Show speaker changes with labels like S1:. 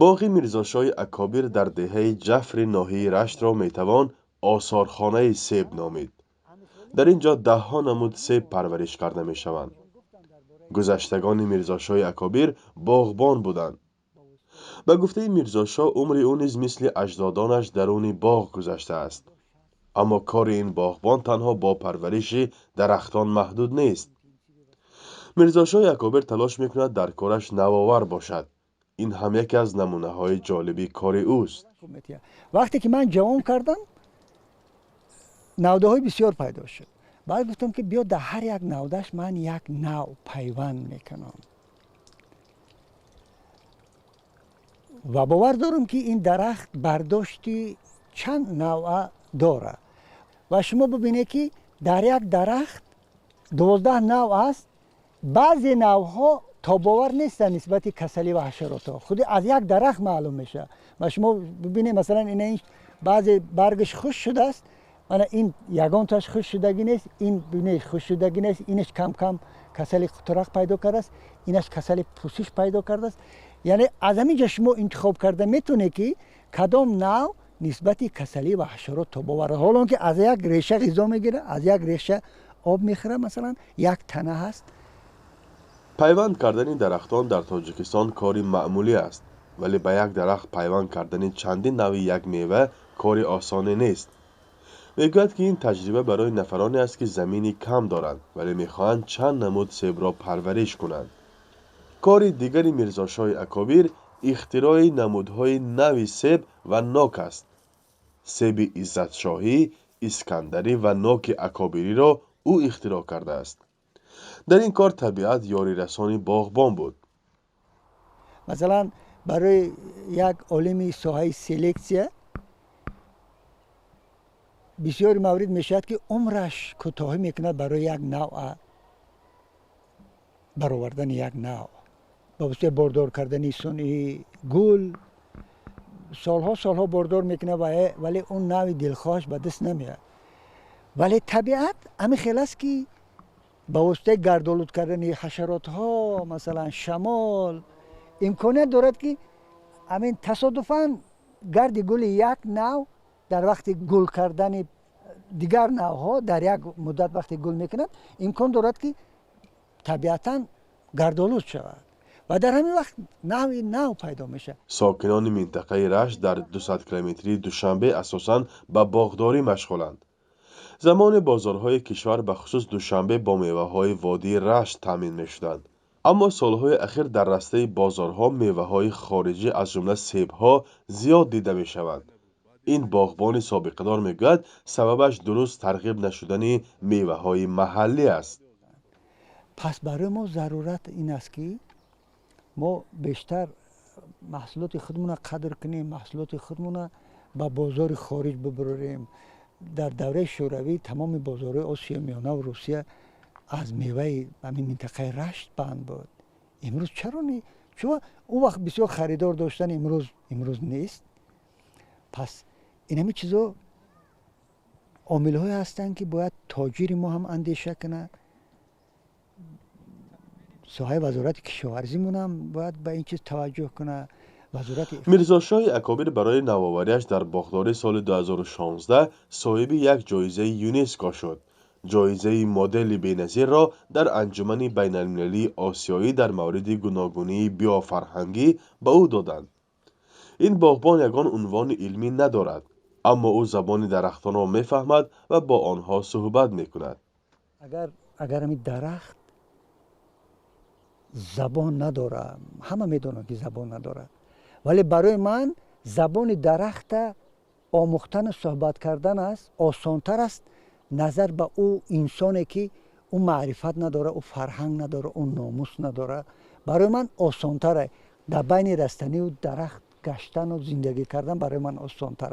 S1: Боғи Мирзошоҳи Акобир дар деҳаи Ҷафри ноҳияи Раштро метавон осорхонаи себ номид. Дар ин ҷо даҳҳо намуд себ парвариш карда мешаванд. Гузаштагони Мирзошоҳи Акобир боғбон буданд. Ба гуфтаи Мирзошоҳ, умри ӯ низ мисли аҷдодонаш даруни боғ гузаштааст. Аммо кори ин боғбон танҳо бо парвариши дарахтон маҳдуд нест. Мирзошоҳи Акобир талош мекунад дар кораш навовар бошад. Ин ҳам яке аз намунаҳои ҷолиби кори ӯст.
S2: Вақте ки ман ҷавон кардам, навдаҳои бисёр пайдо шуд. Баъд гуфтам, ки биё, дар ҳар як навдаш ман як нав пайванд мекунам. Ва бовар дорам, ки ин дарахт бардошти чанд навъа дорад. Ва шумо бибинед, ки дар як дарахт 12 нав аст. Баъзе навъҳо тобовар нестанд нисбати касалӣ ва ҳашаротҳо. Худи аз як дарахт маълум мешавад. Ва шумо бибинед, масалан, ина баъзе баргаш хушк шудааст, мана ин ягонташ хушк шудагӣ нест, ин бинед, хушк шудагӣ нест, инаш кам-кам касали қутурак пайдо кардааст, инаш касали пӯсиш пайдо кардааст. Яъне аз ҳамин ҷо шумо интихоб карда метавонед, ки кадом нав нисбати касалӣ ва ҳашарот тобовар аст. Ҳоло ки аз як реша ғизо мегирад, аз як реша об мехӯрад, масалан, як тана ҳаст.
S1: Пайванд кардани дарахтон дар Тоҷикистон кори маъмулӣ аст, вале ба як дарахт пайванд кардани чандин навъи як мева кори осоне нест. Мегӯяд, ки ин таҷриба барои нафароне аст, ки замини кам доранд, вале мехоҳанд чанд намуд себро парвариш кунанд. Кори дигари Мирзошоҳи Акобир ихтирои намудҳои нави себ ва нок аст. Себи Иззатшоҳӣ, Искандарӣ ва ноки акобириро ӯ ихтироъ кардааст. Дар ин кор табиат ёрирасони боғбон буд.
S2: Масалан, барои як олими соҳаи селексия бисёри маврид мешавад, ки умраш кӯтоҳӣ мекунад барои як навъа баровардани як навъ ба воситаи бордор кардани сунъии гул. Солҳо солҳо бордор мекунад, вале он навъи дилхоҳаш ба даст намеояд. Вале табиат ҳамин хел аст, ки ба воситаи гардолуд кардани ҳашаротҳо, масалан, шамол, имконият дорад, ки ҳамин тасодуфан гарди гули як нав дар вақти гул кардани дигар навъҳо дар як муддат вақте гул мекунад, имкон дорад, ки табиатан гардолуд шавад ва дар ҳамин вақт навъи нав пайдо мешавад.
S1: Сокинони минтақаи Рашт дар 200 километрии Душанбе асосан ба боғдорӣ машғуланд. Замоне бозорҳои кишвар, бахусус Душанбе, бо меваҳои водии Рашт таъмин мешуданд. Аммо солҳои ахир дар растаи бозорҳо меваҳои хориҷӣ, аз ҷумла себҳо, зиёд дида мешаванд. Ин боғбони собиқадор мегӯяд, сабабаш дуруст тарғиб нашудани меваҳои маҳаллӣ аст.
S2: Пас барои мо зарурат ин аст, ки мо бештар маҳсулоти худмона қадр кунем, маҳсулоти худмона ба бозори хориҷ бибарорем. Дар давраи Шӯравӣ тамоми бозорҳои Осиёи Миёна ва Русия аз меваи ҳамин минтақаи Рашт банд буд. Имрӯз чаро не? Чун он вақт бисёр харидор доштан, имрӯз нест. Пас ин ҳамин чизо омилҳое ҳастанд, ки бояд тоҷири мо ҳам андеша кунад, соҳаи вазорати кишоварзимон ҳам бояд ба ин чиз таваҷҷӯҳ кунад.
S1: Мирзошоҳи Акобир барои навовариаш дар боғдорӣ соли 2016 соҳиби як ҷоизаи ЮНЕСКО шуд. Ҷоизаи модели беназирро дар Анҷумани байналмилалии осиёӣ дар мавриди гуногунии биофарҳангӣ ба ӯ доданд. Ин боғбон ягон унвони илмӣ надорад, аммо ӯ забони дарахтонро мефаҳмад ва бо онҳо суҳбат мекунад.
S2: Агар ҳамин дарахт забон надорад, ҳама медонанд, ки забон надорад, вале барои ман забони дарахта омӯхтану суҳбат кардан аст осонтар аст назар ба ӯ инсоне, ки ӯ маърифат надорад, ӯ фарҳанг надорад, ӯ номус надорад. Барои ман осонтар дар байни растанию дарахт гаштану зиндагӣ кардан барои ман осонтар.